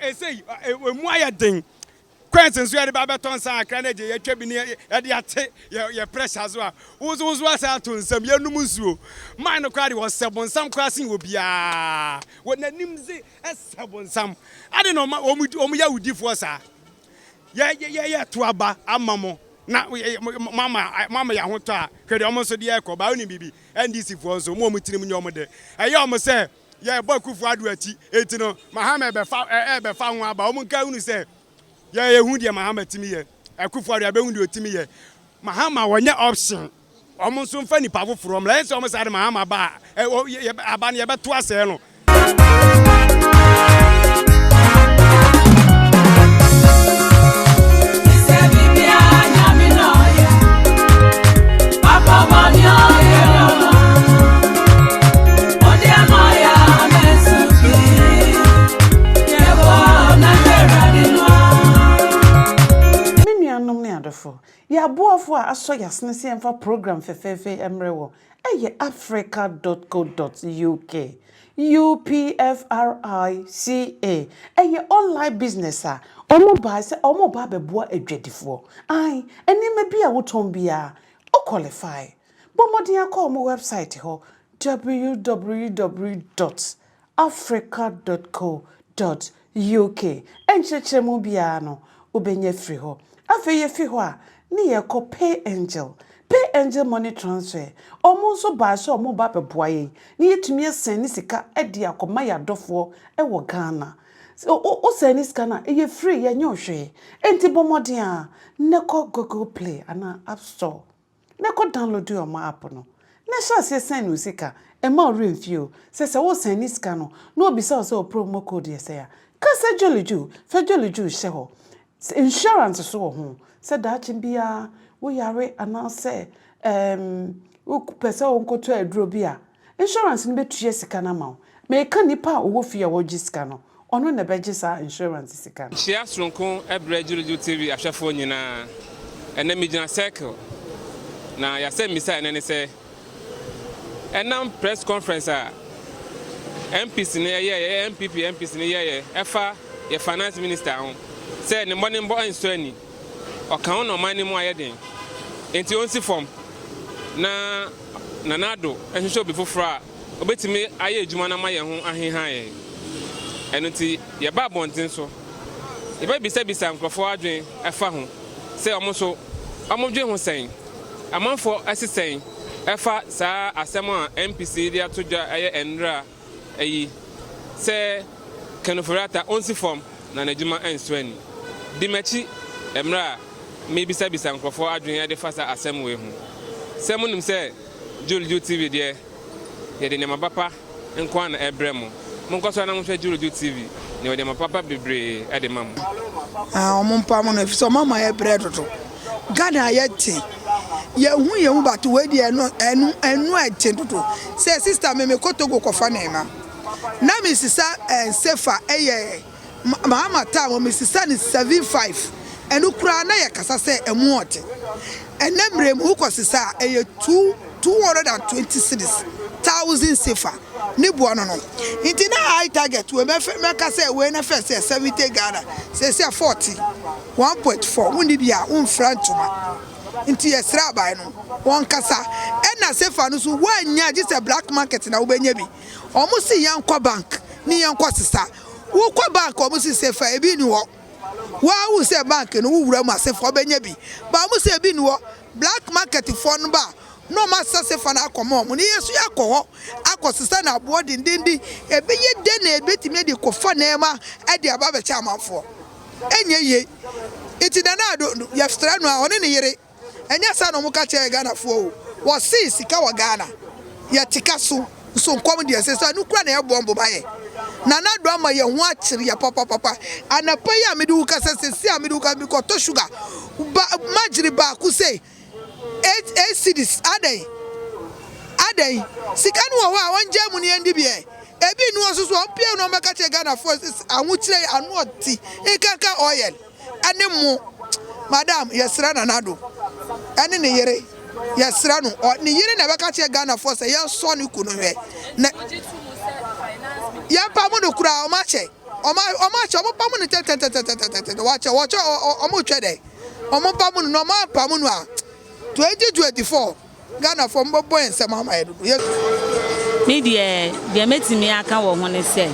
Ɛsei ɛmu ayɛ den. Coins nso yɛde ba bɛtɔ nsa akra na gye yɛtwa bi ne yɛde ate yɛ yɛ pressure so a wo nso wo nso asan ato nsam yɛnum nsuo. Man no koraa de ɔsɛ bonsam koraa sen obiara. Wɔ n'anim dze ɛsɛ bonsam. Ade na ɔma wɔn wɔn yɛ awudifoɔ saa. Yɛ yɛ yɛ to aba ama mo na mo ama mo ama yɛ ahotɔ a hwɛ deɛ wɔn nso de ɛkɔ. Ba wonim biribi NDC foɔ nso mo wɔn tirim nyɛ wɔn dɛ. Ɛyɛ wɔn sɛ Yɛbɔ Akufo Addo akyi, enti no Mahama ɛbɛfa ɛɛbɛfa ho aba. Wɔn nka hunu sɛ yɛ yɛhu deɛ Mahama tumi yɛ. Akufo Addo yɛbɛhu deɛ ɔtumi yɛ. Mahama wɔnyɛ option. Wɔn nso mfa nipa foforɔ mmra. Ɛnsɛ wɔn saa de Mahama ba a, ɛ, yɛ, aba no yɛbɛto asɛe no. Me nuanom ne adɔfo, yɛn aboafo a asɔ yɛn asene sɛ yɛmfa program fɛfɛɛfɛ yi mmrɛ wɔ yɛ Africa dot co dot uk, UPFRICA, ɛyɛ online business a wɔbae sɛ wɔreba abɛboa adwadifoɔ. Ae, nneɛma bi a wotɔn biara, wo qualify. Bɔ mmɔden ara kɔ wɔn wɛbsaet hɔ, www dot africa dot co dot uk. Nkyerɛkyerɛmu biara no, wobɛnya afiri hɔ. Afei yɛfi hɔ a, ne yɛkɔ Pay Angel. Pay Angel Money Transfer, wɔn nso bae sɛ wɔreba abɛboa yɛn na yɛatumi asɛnde sika de akɔma yɛn adɔfoɔ wɔ Ghana. Sɛ wo sɛnde sika no a, ɛyɛ free, yɛnyɛ wo hwee. Enti bɔ mmɔden ara na kɔ Google Play anaa App Store na kɔ download wɔn app no na hyɛ aseɛ sɛn wo sika. Mma wo werɛ mfi o, sɛ sɛ wo sɛnde sika no na wɔbisa wo sɛ wo promo code yɛ sɛn a, ka sɛ Jolly-Joo, fa Jolly-Joo hyɛ hɔ. Sɛ insurance nso wɔ ho, sɛ daakye biara wo yare anaasɛ ɛɛm wopɛ sɛ wonkɔtɔ aduro bi a, insurance no bɛtua sika no ama wo. Meka nipa a ɔwɔ fie a ɔregye sika no, ɔno na ɛbɛgye saa insurance sika no. Nkyea soronko brɛ Dwurudu TV ahwɛfoɔ nyinaa. Ɛnnɛ megyina Circle, na y'asɛmmisa ɛnnɛ ne sɛ, Ɛnam press conference a MPs no yɛeɛ, ɛyɛ NPP MPs no yɛeɛ ɛfa yɛ finance minister ho sɛ ne mmɔdenbɔ nsɔ ani, ɔka ho na ɔman no mu ayɛ den, enti ɔnsi fam na Nana Addo nhwehwɛ obi foforɔ a ɔbɛtumi ayɛ adwuma no ama yɛn ho aheha yɛn. Ɛno nti yɛba abɔnten so, yɛbɛbisabisa nkurɔfoɔ adwene ɛfa ho sɛ wɔn nso wɔdwen ho sɛn. Amanfoɔ se sɛn ɛfa saa asɛm a MPC de ato dwa ɛyɛ ɛnra yi sɛ Ken Ofori-Atta ɔnsi fam na n'adwuma ɛnsɔ ani? Di m'akyi mmerɛ a merebisabisa nkorɔfoɔ adwene de fa saa asɛm wei ho. Sɛ monim sɛ Julju TV deɛ Yɛde nneɛma papa nko ara na ɛrebrɛ mo. Monkɔ so ara na monhwɛ Dwurudu TV, na yɛwɔ nneɛma papa bebree de ma mo. Ah ɔmo mpam no efisɛ ɔmo ama yɛ brɛ dodo. Ghana ayɛ den. Yɛhu yɛn ho but wei deɛ ɛno ɛno ɛno ɛden dodo. Sɛ sister me mekɔ Togo kɔfa nneɛma na mesisa eh, sefa ɛyɛ Mahama time me sisa no 75 ɛno koraa na yɛ kasa sɛ ɛmu ɔden ɛnɛ mmerɛ mu wokɔ sisa a ɛyɛ 220 cedis thousand sefa ne boɔ no no nti na high target wei mɛka sɛ wei na fɛ sɛ 70 Ghana sɛsɛ 40 1.4 wonni bi a womfira ntoma nti yɛsrɛ aban no wɔn kasa ɛna sefa no so woannya gye sɛ black market na wobɛnya bi wɔn si yɛnkɔ bank ne yɛnkɔ sesa Wokɔ bank a wɔn se sefa ebi nni hɔ. Waa wohu sɛ bank no wo wura mu a sefa wobɛnya bi. But wɔn se ebi nni hɔ. Black market foɔ no ba a na wɔn asesa sefa no akɔma wɔn. Na yɛn nso yɛakɔ hɔ akɔ sesa no aboɔ dendenden. Ɛbɛyɛ dɛn na yɛbɛtumi de kɔfa nneɛma de aba abɛkyɛ amanfoɔ? Ɛnyɛ yie. Nti Nana Addo yɛsrɛ no a ɔne ne yere. Ɛnyɛ saa na ɔmo ka kyerɛɛ Ghana foɔ o, wɔsee sika wɔ Ghana, yɛte ka so nso nkɔm deɛ ɛsɛ sɛ ɛno kura na ɛyɛ bɔmbo ma yɛ. Nana Addo ama yɛn ho akyere yɛ papapapa, anapa yi a mede wo kasa seesei a mede wo kasa mekɔ tɔ sugar ba magyere baako sei 8 cedis adɛn adɛn sika no wɔ hɔ a ɔngyae mu ne yɛndi bi ɛ, ebi nni hɔ nso so a ɔmpue na ɔmmɛka kyerɛ Ghana foɔ ahokyerɛ yi ano ɔte nkanka oil. ɛne mo madam yɛsrɛ Nana Addo ɛne ne yere yɛsrɛ no ne yere na ɛbɛka kyerɛ Ghanafoɔ sɛ yɛnsɔ ne kunu hwɛ na yɛmpa mo no koraa ɔmo akyɛ. Ɔmo ɔmo akyɛ ɔmo pamo no tɛtɛtɛtɛtɛtɛ wakyɛ wɔkyɛ ɔmo twɛ dɛ ɔmo pamo no na ɔmo ampamo no a 2024 Ghanafoɔ ɔmo bɛbɔ yɛn nsam ama yɛ dodo yɛ. Me deɛ, deɛ mɛtumi aka wɔ ho ne sɛ,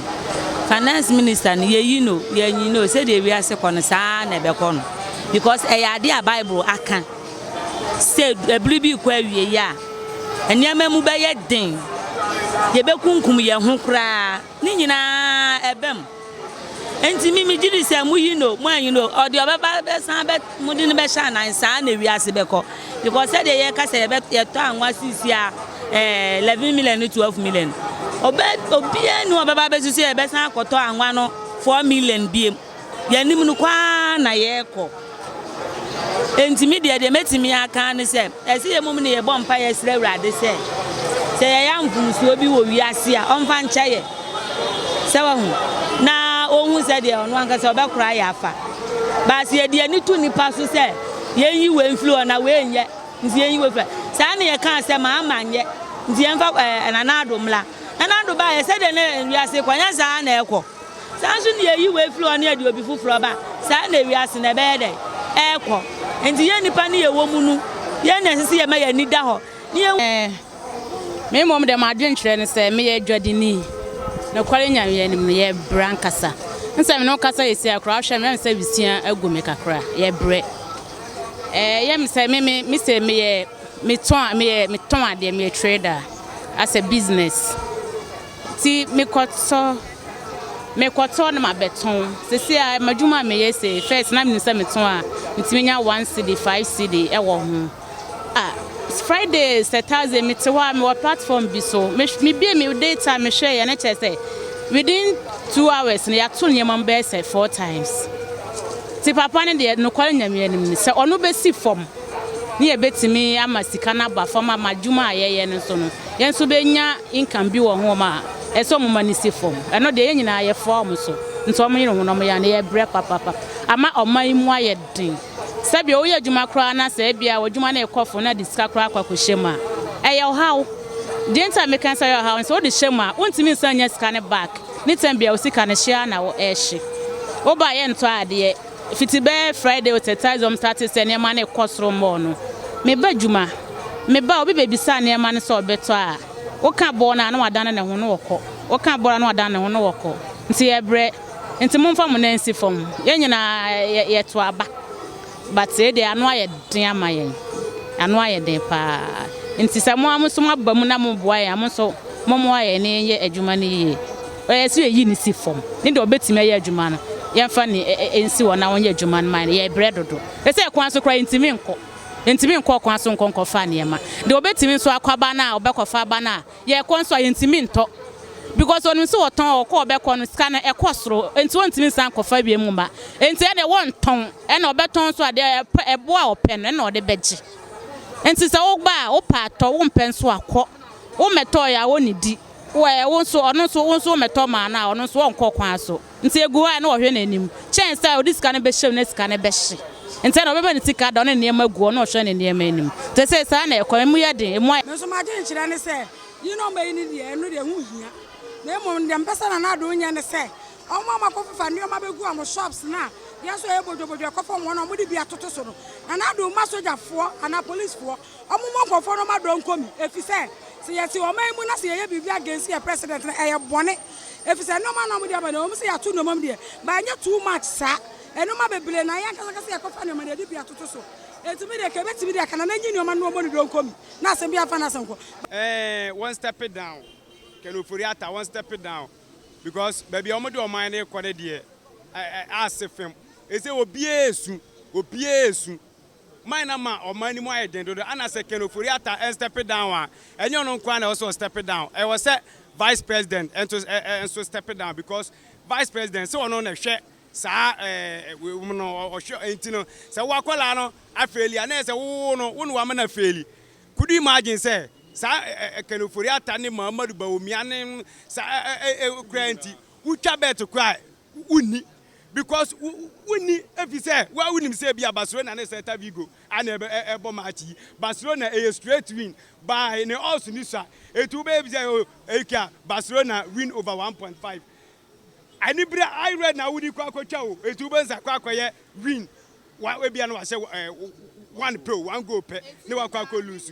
Finance Minister no, yɛyi no, yɛanyi no o, sɛdeɛ wiase kɔ no, saa ara na ɛbɛkɔ no. Because ɛyɛ adeɛ a Bible aka sɛ ɛbere bi rekɔ awieeɛ a, nneɛma mu bɛyɛ den, yɛbɛkunkum yɛn ho koraa. Ne nyinaa ɛba mu. Enti me megye di sɛ moyi no moanyi no ɔde ɔbɛba bɛsan bɛ mode no bɛhyɛ anan saa na wiase bɛkɔ because sɛdeɛ yɛka sɛ yɛbɛ yɛtɔ anwa sisi a ɛɛ 11 million ne 12 million ɔbɛ obiara ni ɔbɛba bɛsusu yɛbɛsan akɔtɔ anwa no 4 million biem. Yɛn anim no kɔ ara na yɛrekɔ. Enti me deɛ, deɛ mɛtumi aka ara ne sɛ, ɛsɛ yɛn mmom na yɛbɔ mpaeɛ srɛ Awurade sɛ, sɛ yɛyɛ mfomsoɔ bi wɔ wiase a, ɔmfa nkyɛ yɛn. Sɛ wahu? Na ɔnhu sɛdeɛ ɔno ankasa ɔbɛkora yɛn afa. Baa sɛ yɛde yɛn ani to nnipa so sɛ, yɛnyi wei mfiri hɔ na wei nyɛ, nti yɛnyi wei mfiri hɔ. Saa na yɛkaa sɛ Mahama nyɛ, nti yɛmfa ɛɛ Nana Addo mmra. Nana Addo baeɛ, sɛdeɛ na wiase rekɔ, ɛnyɛ saa na ɛrekɔ. Saa nso na yɛyi wei firi hɔ na yɛde obi foforɔ ba. Saa na wiase no ɛbɛyɛ dɛn? Ɛrekɔ. Enti yɛn nnipa no yɛwɔ mu no, yɛn na ɛsɛ sɛ yɛma yɛn ani da hɔ na yɛhu. Me mmom deɛ m'adwenkyerɛ ne sɛ meyɛ dwadini. Nokware Nyame anim no, yɛbrɛ ankasa. N sɛ me ne wo kasa seesei a koraa wohwɛ me a ɛyɛ me sɛ wisia agu me kakra. Yɛbrɛ. Ɛyɛ me sɛ me me me sɛ meyɛ metɔn meyɛ metɔn adeɛ meyɛ trader asɛ business. Nti mekɔtɔ mekɔtɔ na mabɛtɔn. Seesei a m'adwuma a meyɛ sei, first na menim sɛ metɔn a metumi nya one cedi, five cedi wɔ ho. Ah, Friday sɛ Thursday mete hɔ a mewɔ platform bi so. Me mebie me data mehwɛeɛ no kyerɛ sɛ within 2 hours no yɛato nneɛma mu bɛyɛ sɛ four times. Nti papa no deɛ nokware Nyame anim no sɛ ɔno bɛsi fam ne yɛbɛtumi ama sika no aba fam ama adwuma a yɛyɛ no nso no yɛn nso bɛnya income bi wɔ ho a ɛsɛ ɔmo ma no si fam. Ɛno deɛ yɛn nyinaa yɛfoa ɔmo so nti ɔmo yere ho na ɔmo yɛ ano yɛbrɛ papapa ama ɔman yi mu ayɛ den. Sɛbea woyɛ adwuma koraa na sɛ ebia w'adwuma no rekɔ fam na de sika koraa akɔ akɔhyɛ mu a, ɛyɛ ɔhaw. Deɛ nti a meka sɛ ɛyɛ ɔhaw ne sɛ wode hyɛ mu a, wontumi nsan nnya sika no back. Ne tɛm biara wo sika no hye ara na ɛrehye. Woba a yɛntɔ adeɛ. Fiti bɛyɛ Friday or Thursday wɔn starte sɛ nneɛma no rekɔ soro more no, meba adwuma. Meba a obi bɛbisa nneɛma no sɛ ɔbɛtɔ a, woka boɔ no a na wadane ne ho na ɔkɔ. Woka boɔ no a na wadane ne ho na ɔkɔ. Nti yɛbrɛ. Nti momfa mo nan nsi fam. Yɛn nyinaa yɛto aba but yei deɛ ano ayɛ den ama yɛn. Ano ayɛ den paa. Nti sɛ mo ara mo nso moaba mu na moboa yɛn a, mo nso mommoa yɛn na yɛnyɛ adwuma no yie. Ɛyɛ sɛ yɛyi no si fam. Ne deɛ ɔbɛtumi ayɛ adwuma no, yɛmfa no nsi hɔ na ɔnyɛ adwuma no ma yɛn. Yɛbrɛ dodo. Ɛsɛ kwan so koraa yɛntumi nkɔ. Yɛntumi nkɔ kwan so nkɔ nkɔfa nneɛma. Deɛ ɔbɛtumi nso akɔ aba no a, ɔbɛkɔfa aba no a, Yɛkɔ nso a yɛntumi ntɔ because onim sɛ ɔtɔn ɔkɔ ɔbɛkɔ no sika no ɛkɔ soro nti ɔntumi nsan nkɔfa wiem mma nti ɛnna wɔntɔn ɛnna ɔbɛtɔn nso a deɛ ɛpɛ ɛboɔ a ɔpɛ no ɛnna ɔde bɛgye nti sɛ woba a wopɛ atɔ wompɛ nso a kɔ wommɛtɔɔ yɛ a ɔnnidi wo ɛ wo nso ɔno nso wo nso wommɛtɔ maa no a ɔno nso ɔnkɔ kwan so nti egu hɔ a na ɔhwɛ n'anim kyɛn sɛ ɔde sika no bɛhyɛ mu na sika no bɛhye nti ɛnna ɔbɛma ne sika da ɔne nneɛma gu hɔ na ɔhwɛ ne nneɛma anim te sɛ saa na ɛkɔ emu yɛ den emu ayɛ. Me nso m'adwenkyerɛ ne sɛ, yi na ɔmɛyi no deɛ, ɛno deɛ ɛho nhia. Na mmom deɛ mepɛ sɛ Nana Addo nyɛ ne sɛ, wɔn a wɔakɔfefa nneɛma bɛgu wɔn shops no a yɛn nso yɛyɛ bodwobodwo ɛkɔfa wɔn a wɔde bi atoto so no, Nana Addo mma sogyafoɔ anaa policefoɔ wɔmmɔ nkurɔfoɔ no mma dɔn nkɔ mi, efisɛ sɛ yɛte ɔman yi mu na sɛ yɛyɛ biribi against yɛn president no, ɛyɛ bɔne. Efisɛ nneɛma na wɔde aba no, ɛwɔ mu sɛ yɛato nneɛma mu deɛ, but ɛnyɛ too much saa. Nneɛma bebree na yɛn ankasa ankasa yɛkɔfa nneɛma no yɛde bi atoto so. Enti me deɛ, ka ɛbɛtumi deɛ, ka Nana nyi nneɛma no na wɔmmɔ no dɔn nkɔ mi, na asɛm biara mfa n'asɛm nkɔ. Ɛɛ wɔn step down Ken Ofori Atta wɔn step down because baabi a wɔn de ɔman no rekɔ no deɛ ɛ ɛ ase fam. Ese obiara esu obiara esu. Man no ama ɔman no mu ayɛ den dodo ana sɛ Ken Ofori Atta ɛnstep down a ɛnyɛ ɔno nko ara na ɛwɔ sɛ ɔstep down ɛwɔ sɛ vice president nso nso step down because vice president sɛ ɔno na ɛhwɛ saa ɛɛ wei no ɔhwɛ nti no sɛ wo akwadaa no afeeli a na ɛyɛ sɛ wo no wo na wama no afeeli. Could you imagine sɛ saa Ken Ofori Atta ne Muhammadu Bawumia ne saa ɛ koraa nti wotwa bet koraa wonni because wonni efisɛ wa wonim sɛ bi a Barcelona ne Celta Vigo ana ɛbɔ match yi. Barcelona ɛyɛ straight win by ne odds ni sua eti wobɛyɛ bi sɛ o eka Barcelona win over 1.5. Anibere eye red na wode kɔ akɔtwa o, enti wobɛhu sɛ akɔ akɔyɛ win. Wa ebia na wahyɛ ɛɛ one pɛ o, one goal pɛ ne wakɔ akɔ lose.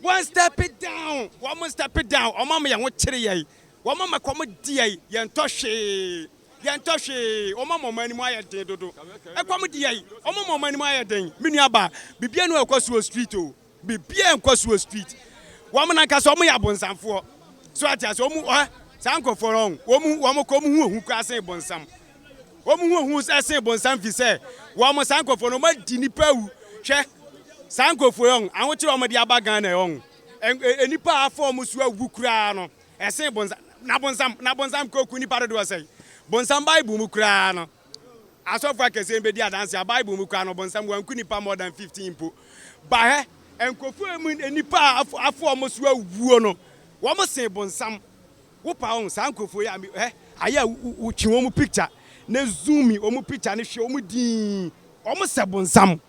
Wɔn step down, wɔn step down, wɔn ama yɛn ho kyere yɛn, wɔn ama kɔm de yɛn, yɛn tɔ hwee, yɛn tɔ hwee, wɔn ama wɔn anim ayɛ den dodo. Ɛkɔm de yɛn, wɔn ama wɔn anim ayɛ den. Me nua ba, biribiara ni hɔ a ɛkɔ so wɔ street o. Biribiara nkɔ so wɔ street. Wɔn nankasa wɔn yɛ abonsamfoɔ. So ate ase wɔn ɛ saa nkurɔfoɔ no wɔn wɔn kɔ wɔn ho ehu koraa sen bonsam. Wɔn ho ehu sen bonsam fi sɛ wɔn saa nkurɔfoɔ no wɔn adi nipa awu. Hwɛ saa nkurɔfoɔ yi wɔn ahokyere wɔn de aba Ghana yi wɔn nipa a afa wɔn so awu koraa no ɛsen bonsam na bonsam na bonsam kɔ ku nipa dodoɔ sɛn bonsam Bible mu koraa no. Asɔfo akɛseɛ no bɛdi adanse a Bible mu koraa no ɔbonsam wanku nnipa more than 15 mpo. Ba hɛ, nkurɔfoɔ a mu nnipa a afo wɔn so awuo no, wɔn sen bonsam. Wo pa wɔn, saa nkurɔfoɔ yi a hɛ, ayɛ a wotwe wɔn picture na zoom wɔn picture no hwɛ wɔn dinn, wɔn sɛ bonsam.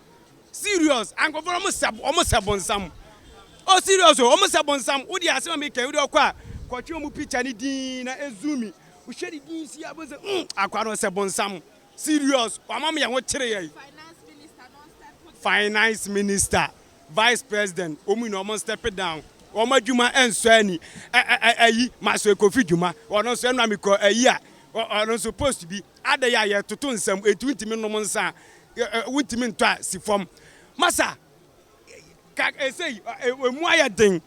Serious, nkurɔfoɔ no wɔn sɛ, wɔn sɛ bonsam. Oh serious o, wɔn sɛ bonsam. Wo deɛ asɛm a meka yi, wo deɛ ɔkɔ a, kɔtwe wɔn picture no dinn na zoom. Wohwɛ ne din si a, wobɛhu sɛ mm, akoa no ɔsɛ bonsam. Serious, wama me yɛn ho kyere yɛn. Finance minister, vice president, wɔn nyinaa wɔn step down. Wɔn adwuma nsɔ ani. Ayi, Maxwell Kofi dwuma, ɔno nso ɛno a mekɔ ayi a, ɔno nso post bi. Adɛn a yɛtoto nsɛm, enti wontumi nnom nsa a, wontumi ntɔ a, si fam. Masa, ka ɛsei, emu ayɛ den.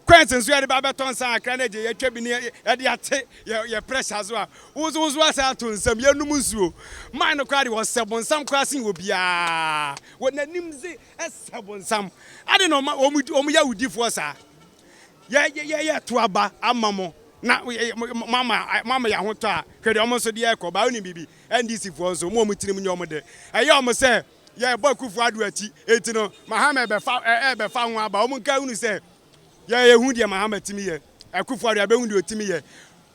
Coins nso yɛde ba bɛtɔ nsa akra na gye yɛtwa bi ne yɛde ate yɛ yɛ pressure so a wo nso wo nso asan ato nsam yɛnum nsuo man no koraa de ɔsɛ bonsam koraa sen obiara wɔ n'anim dze ɛsɛ bonsam ade na ɔma wɔn wɔn yɛ awudifoɔ saa yɛ yɛ yɛ to aba ama mo na mama mama yɛ ahotɔ a hwɛ deɛ wɔn nso deɛ ɛkɔ baa wonim biribi NDC foɔ nso mo wɔn tirim nyɛ wɔn dɛ ɛyɛ wɔn sɛ Yɛbɔ Akufo Addo akyi, enti no Mahama ɛbɛfa ɛɛbɛfa ho aba. Wɔn nka hunu sɛ yɛ yɛhu deɛ Mahama tumi yɛ. Akufo Addo yɛbɛhu deɛ ɔtumi yɛ.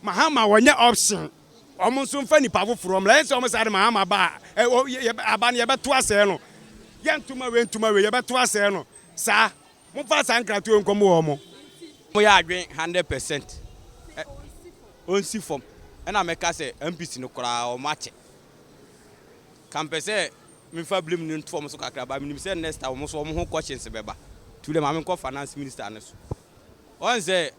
Mahama wɔnyɛ option. Wɔn nso mfa nipa foforɔ mmra. Ɛnsɛ wɔn saa de Mahama ba a, ɛ, yɛ, aba no yɛbɛto asɛe no. Yɛnto ma wei nto ma wei, yɛbɛto asɛe no. Saa. Momfa saa nkratoɔ yi nkɔmo wɔn. Wɔyɛ adwen 100% ɛ, ɔnsi fam. Ɛna mɛka sɛ MPs no koraa wɔn akyɛ. Ka mpɛ sɛ memfa blame no nto wɔn so kakra but menim sɛ next time wɔn nso wɔn ho questions bɛba. Nti wode ma menkɔ finance minister no so. Wɔn sɛ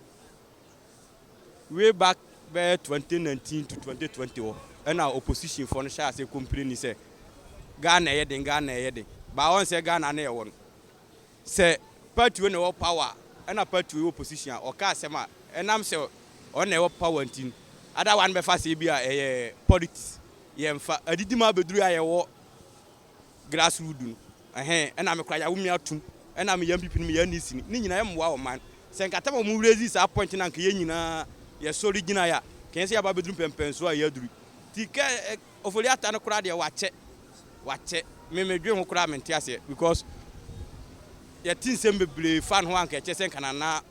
way back bɛyɛ 2019 to 2020 hɔ ɛna opposition foɔ no hyɛ ase complaini sɛ Ghana ɛyɛ den, Ghana ɛyɛ den. But wɔn sɛ Ghana na ɛwɔ no. Sɛ party wei na ɛwɔ power a ɛna party wei wɔ opposition a ɔka asɛm a ɛnam sɛ ɔno na ɛwɔ power nti no other one bɛfa sɛ ebi a ɛyɛ politics yɛnfa adidi mu abɛduru a yɛwɔ grass root no ɛhɛn ɛna me kora yɛawo me atum ɛna meyɛ NPP no meyɛ NDC no ne nyinaa ɛmmoa ɔman sɛ nka tam a wɔn raise saa point no anka yɛn nyinaa yɛsɔre gyinaeɛ a kɛn sɛ yɛaba abɛduru mpɛmpɛnsoɔ a yɛaduru ti kɛ Ofori Atta no koraa deɛ wakyɛ wakyɛ me me dwen ho koraa mente aseɛ because yɛte nsɛm bebree fa ne ho a nka ɛkyɛ sɛ nka Nana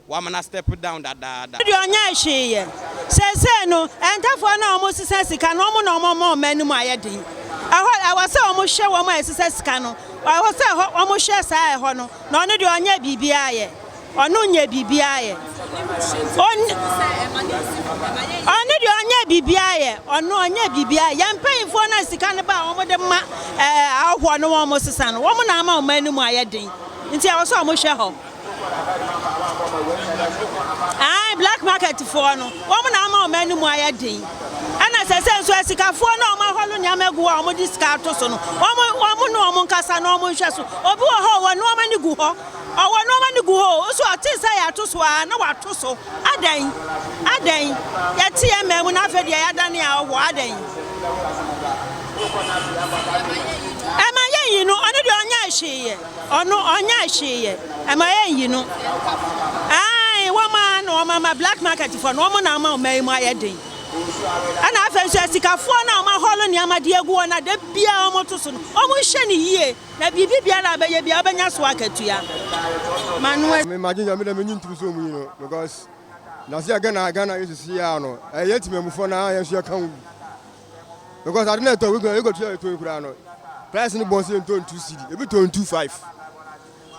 wama no step down dadaada. Deɛ ɔnyɛɛ hwee yɛ. Seesei no, ɛntafoɔ no a wɔsesa sika no, wɔn na wɔma wɔn anim ayɛ den. Ɛhɔ, ɛwɔ sɛ wɔhwɛ wɔn a ɛsesa sika no. Ɛwɔ sɛ ɛhɔ, wɔhwɛ saa ɛhɔ no. Na ɔno deɛ ɔnyɛɛ biribiara yɛ. Ɔno nyɛ biribiara yɛ. Ɔno deɛ ɔnyɛ biribiara yɛ. Ɔno ɔnyɛ biribiara. Yɛn mpanyinfoɔ no a sika no ba a wɔde ma ɛɛ ahɔhoɔ no wɔn sesa no, wɔn na ama wɔn anim ayɛ den. Nti ɛwɔ sɛ wɔhwɛ hɔ. Ae black market foɔ no, wɔn na ama wɔn anim ayɛ den. Ɛna sɛ sɛ nso asikafoɔ no a wɔn ahɔlo nneɛma agu hɔ a wɔde sika ato so no, wɔn wɔn ne wɔn nkasa na wɔn nhwɛ so. Obi wɔ hɔ ɔwɔ nneɛma no gu hɔ. Ɔwɔ nnoɔma no gu hɔ o, nso ɔtee sɛ yɛato so ara na wato so. Adɛn? Adɛn? Yɛte yɛn man mu na afei deɛ yɛadane a ɔwɔ, adɛn? Ɛma yɛnyi no, ɔno deɛ ɔnyɛɛ hwee yɛ. Ɔno ɔnyɛɛ hwee yɛ. Ɛma yɛnyi no. Ae, wɔn ara na wɔn ama black market foɔ no, wɔn na ama ɔman yi mu ayɛ den. Ɛna afei nso asikafoɔ no a wɔn ahɔlo nneɛma de agu hɔ no a da biara wɔto so no, wɔnhwɛ no yie. Na biribi biara a wobɛyɛ biara, wobɛnya so akatua. Manoa. Me magye nyame dɛ menye ntum sɛ ɔmu yi no because nase a Ghana Ghana yɛ sisi a no ɛyɛ temamufoɔ na yɛn nso yɛka ho bi because ade na ɛtɔ wekura yɛkɔtua yɛtɔ ekura no price no bɔn sɛ yɛntɔ ntu cedi ebi tɔ ntu five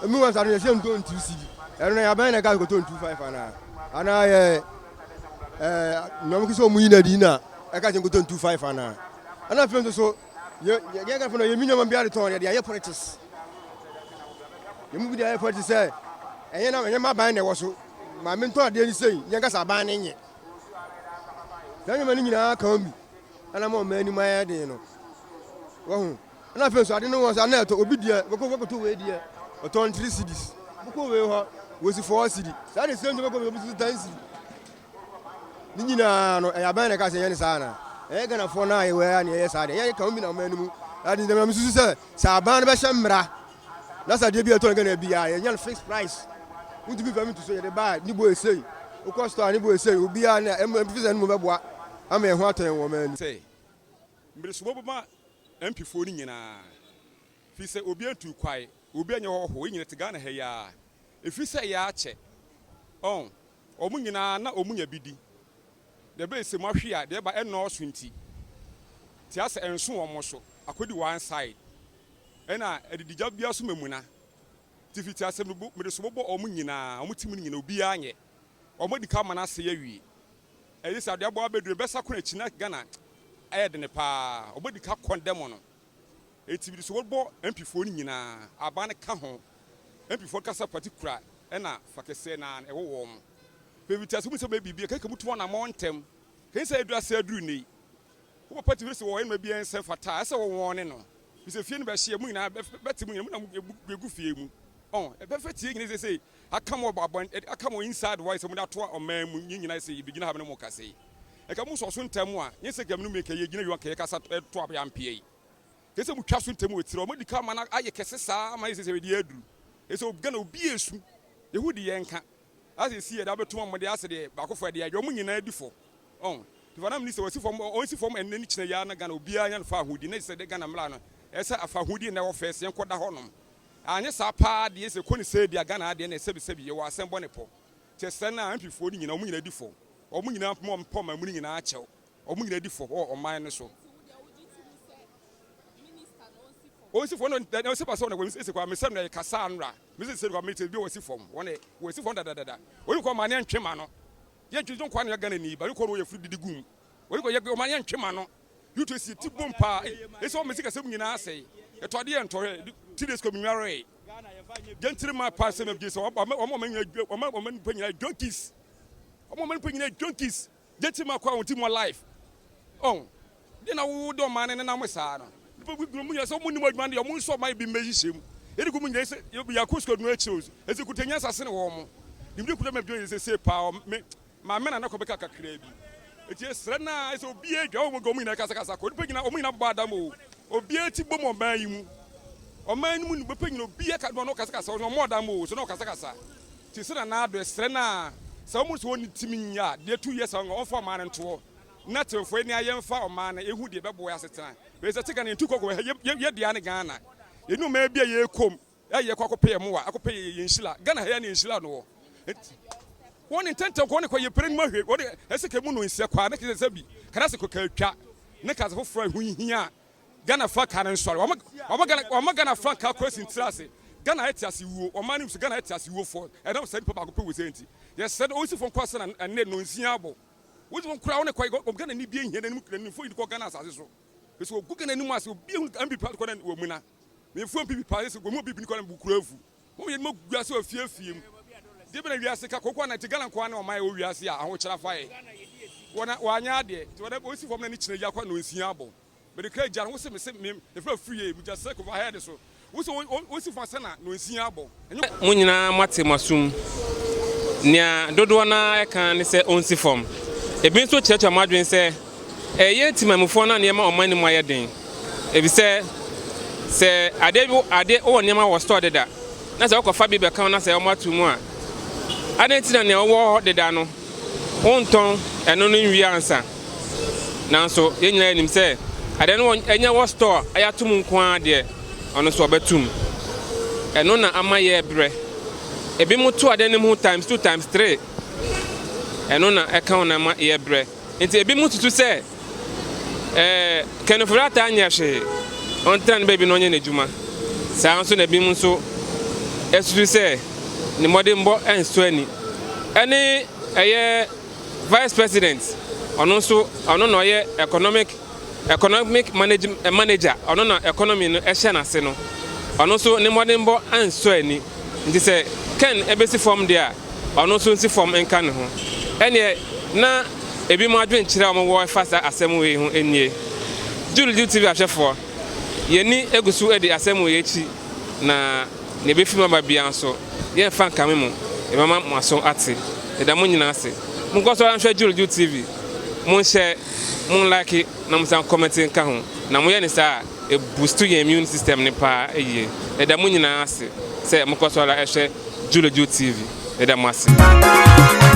emi wɔn sɛ ade yɛsɛ yɛntɔ ntu cedi ɛno na yɛabɛn na ɛka kɔtɔ ntu five anaa anaa yɛ ɛɛ nneɛma kí sɛ ɔmu yi na di na. ɛka sɛ nkotɔ ntu 5 anaa? Ɛna afei nso so yɛ yɛ Ghanafoɔ no yɛmi nneɛma biara de tɔn yɛde ayɛ politics. Yɛn mu bi de ayɛ politics sɛ ɛnyɛ na ɛnyɛ m'aban na ɛwɔ so ma mentɔn adeɛ no sei yɛnka sɛ aban no nyɛ. Saa nneɛma no nyinaa ka ho bi ɛna ma ɔman anim ayɛ den no. Wahu? Ɛna afei nso ade no wɔ sɛ ana ɛtɔ obi deɛ bɛkɔ bɛkɔtɔ wei deɛ ɔtɔn 3 cedis bɛkɔ wei hɔ wɔsi 4 cedi saa de same bɛkɔ obi so 10 cedi. Ne nyinaa no ɛyɛ aban na ɛka sɛ yɛn ne saa na ɛyɛ Ghanafoɔ no a yɛwɔ ha na yɛyɛ saa deɛ yɛn ka ho bi na ɔman no mu ade nti na mesusu sɛ sɛ aban no bɛhyɛ mmara na sɛ adeɛ bi a ɛtɔ no Ghana biara yɛnya no fixed price wontumi mfa mi nto so yɛde ba a ne bo esei wokɔ store a ne bo esei obiara na ɛmfi sɛ no mu bɛboa ama yɛn ho atɔ yɛn wɔ ɔman no Sɛ mede sobo bɛma MP foɔ no nyinaa firi sɛ obiara ntuu kwae obiara nyɛ hɔhoɔ yɛn nyina te Ghana ha yi ara ɛfiri sɛ yɛakyɛ ɔn Wɔn nyinaa na wɔn nya bi di. Deɛ ɛbɛyɛ sɛ moahwe a deɛ ɛba ɛnnɔɔso nti, te asɛ ɛnso wɔn so, akɔdi one side. Ɛna adidigya biara so mamuna. Nti fiti asɛ mede sobo bɔ wɔn nyinaa, wɔn te mu no nyinaa, obiara nyɛ. Wɔn adi ka ama no asɛe awie. Ɛyɛ sɛ adeɛ abɔ abɛduru, ɛbɛsa kɔ n'akyi na Ghana ayɛ dene paa. Wɔn adi ka condemn no. Enti mede sobo bɔ MP foɔ no nyinaa, aban no ka ho. MP foɔ no kasa particular ɛna fa kɛseɛ no ara ɛwɔ wɔn. Hwɛ mfitiase mu sɛ bɛyɛ biribi a kɛkɛ mutu anamɔn ntɛm. Kɛn sɛ aduru ase aduru nnɛ yi. Wo papa tumi sɛ wɔ ɛnma bi ɛnsɛ mfata a ɛsɛ wɔ wɔn ne no. Fi sɛ fie no bɛhye mu nyinaa bɛte mu nyinaa mu na egu fie mu. Ɔn ɛbɛfɛ tie nyina sɛ aka mo wɔ abɔn aka mo inside wɔ sɛ mo de ato ɔman mu nye nyinaa sɛ yɛbɛgyina ha ne mo kasa yi. Ɛka mo sɔ so ntɛm a nye sɛ kɛm no mi kɛ yɛgyina yi kɛ yɛkasa to abɛampea yi. Kɛ sɛ motwa so ntɛm wɔ tiri ɔmo adi ka ama no ayɛ kɛse saa ama ayɛ sɛ sɛ ɛde aduru. Ɛsɛ Ghana obi esu. Yehu de yɛn ka. Asɛ esi yɛde abɛto ɔmo de asɛ deɛ baako fo ɛde adwa ɔmo nyinaa di fɔ. Ɔn. Nti fa na mini sɛ wasi fam ɔnsi fam ɛnɛ ne kyina yi ara na Ghana obiara nya no fa ahodie na sɛ de Ghana mmra no ɛsɛ afa ahodie na ɛwɔ fɛs yɛn kɔ da hɔ nom. Anyɛ saa paa deɛ sɛ kɔ ne sɛ di a Ghana adeɛ na sɛbi sɛbi yɛwɔ asɛm bɔ ne pɔ. Kyɛ sɛ na MP foɔ no nyinaa ɔmo nyinaa di fɔ. Ɔmo nyinaa mpoma ɔmo pɔ ɔman mu no nyinaa kyɛw. Ɔmo nyinaa di fɔ wɔ ɔman no so. Ɔnsi fam no na ɔsi pa sɛ ɔna wɔn esi kwa mesɛm na ɛkasa anra mesi sɛ kwa mete bi wɔsi fam wɔn wɔsi fam dadadada wɔn kɔ ɔman ne ntwe ma no yɛ ntwe nko na Ghana ni ba kɔ no yɛ firi didi gum wɔn kɔ yɛ ɔman yɛ ntwe ma no yutu esi ti bom paa esi wɔn mesi kasɛm nyinaa asɛe ɛtɔ adeɛ ntɔhwɛ ti de sika mu nware gentile ma paa sɛ mɛgye sɛ wɔn wɔn nyinaa wɔn wɔn nipa nyinaa junkies wɔn wɔn nipa nyinaa junkies Gyekye ma kwa wɔn ti mu life ɔn deɛ na wo de ɔman no nenam saa no nipa bi mu nyɛ sɛ ɔmo nim adwuma no deɛ ɔmo nsɔ ɔman bi mmɛhyehyɛ mu yɛde gu mu nyɛ sɛ yɛakɔ sukuu adwuma akyire o ɛsɛ kuta nyansa sene wɔn mo nimdeɛ kuta ma adwuma yɛ sɛ se paa me maame na nakɔ bɛka kakraa bi eti esrɛ na ɛsɛ obi adwa wɔn wɔn nyinaa kasakasa kɔ nipa nyinaa wɔn nyinaa bɔ adam o obi eti bom ɔman yi mu ɔman no mu nipa nyinaa obi aka no kasakasa ɔmo adam o so na ɔkasakasa Te sɛ Nana Addo, ɛsrɛ no a sɛ wɔn sɛ wɔn ntimi nyɛ a, deɛ tu yɛ sɛ wɔn mfa ɔman no ntoɔ na tefoɔ ani ayɛ mfa ɔman no ehu deɛ ɛbɛboa yɛ asetena. Wei sɛ te Ghana yɛntu kɔkɔ yɛ yɛ yɛ dea ne Ghana. Yɛni ɔman bi a yɛkɔm a yɛkɔ akɔpɛ yɛ mmoa akɔpɛ yɛ yɛn nhyira. Ghana ha yɛ ne yɛn nhyira no wɔ. Nti wɔn ne ntɛntɛm kɔ wɔn ne kɔ yɛ pere no mu ahwɛ wɔn de ɛsɛ kɛ mu no nsia kɔ a ne kɛ sɛ bi kana sɛ kɔ kɛ atwa ne kasa foforɔ a ɛho hia. Ghana frankaa no nsɔre. Wɔn wɔn Ghana wɔn Ghana frankaa kɔ esi ntira ase. Ghana ɛte ase wuo. Ɔman no mu so Ghana ɛte ase wuo fɔ. Ɛnam saa nipa baako pɛ wɔ sɛ nti. Yɛsrɛ no ɔnsi fam kɔ ase na ɛnɛ nonsia abɔ. Wɔnsi fam koraa wɔn kɔ wɔn Ghana ni bi ehia n'anim n'anim fo yi kɔ Ghana asase so. Ɛsɛ ogu Ghana anim ase obi ehu MPP kɔ na wɔ mu na. Mefo MPP paa ɛsɛ wɔn mu obi bi kɔ na bukura afu. Wɔn yɛ nima gu ase wɔ fie fie mu. Deɛ bɛ na wiase ka koko ana nti Ghana nkoa ne ɔman ɛwɔ wiase a ahokyerɛ afa yɛ. Wɔn wɔanyɛ adeɛ nti wɔn wɔnsi fam na ne kyerɛ yi akɔ nonsia abɔ. Mede kra gya no, wose mese me efra firi ye, megya sɛ kova head so. Wose wo si fa sɛ na nonsia abɔ. Ɛnyɛ. Mo nyinaa moate mo asom. Nea dodoɔ no ara ka ne sɛ ɔnsi fam. Ebi nso kyerɛkyerɛ wɔn adwene sɛ ɛyɛ yɛn temanmufoɔ no a nneɛma ɔman no mu ayɛ den. Efisɛ sɛ adeɛ bi adeɛ wowɔ nneɛma wɔ store deda na sɛ wokɔfa bi bɛka ho na sɛ wɔato mu a, adɛn nti na nea wowɔ hɔ deda no wontɔn ɛno no nwie ansa? Nanso yɛn nyinaa nim sɛ adeɛ no ɛnyɛ wɔ store a yɛato mu nko ara deɛ, ɔno nso ɔbɛto mu. Ɛno na ama yɛrebrɛ. Ebinom to adeɛ no mu times two, times three. Ɛno na ɛka ho na ama yɛrebrɛ. Nti ebinom susu sɛ ɛɛ Ken Ofori-Atta nyɛ hwee, ɔntena ne baabi na ɔnyɛ n'adwuma. Saa nso na ebinom nso susu sɛ ne mmɔdenbɔ nsɔ ani. Ɛne ɛyɛ Vice President. ɔno nso ɔno na ɔyɛ economic economic manage manager, ɔno na economy no hyɛ n'ase no, ɔno nso ne mmɔdenbɔ ansɔ ani. Nti sɛ Ken bɛsi fam deɛ a, ɔno nso nsi fam nka ne ho. Ɛnneɛ na ebinom adwenkyerɛ a wɔwɔ fa saa asɛm wei ho nie. Julie TV ahwɛfoɔ, yɛn ani gu so di asɛm wei akyi na nea ɛbɛfi mu aba biara nso, yɛremfa nkame mo, yɛbɛma mo aso ate. Yɛda mo nyinaa ase. Monkɔ so ara nhwɛ Julie TV, monhyɛ, monlike na monsan kɔmɛnte nka ho. Na moyɛ no saa a, ɛbustu yɛn immune system no paa yie. Yɛda mo nyinaa ase sɛ mokɔ so ara hwɛ Juleju TV. Yɛda mo ase.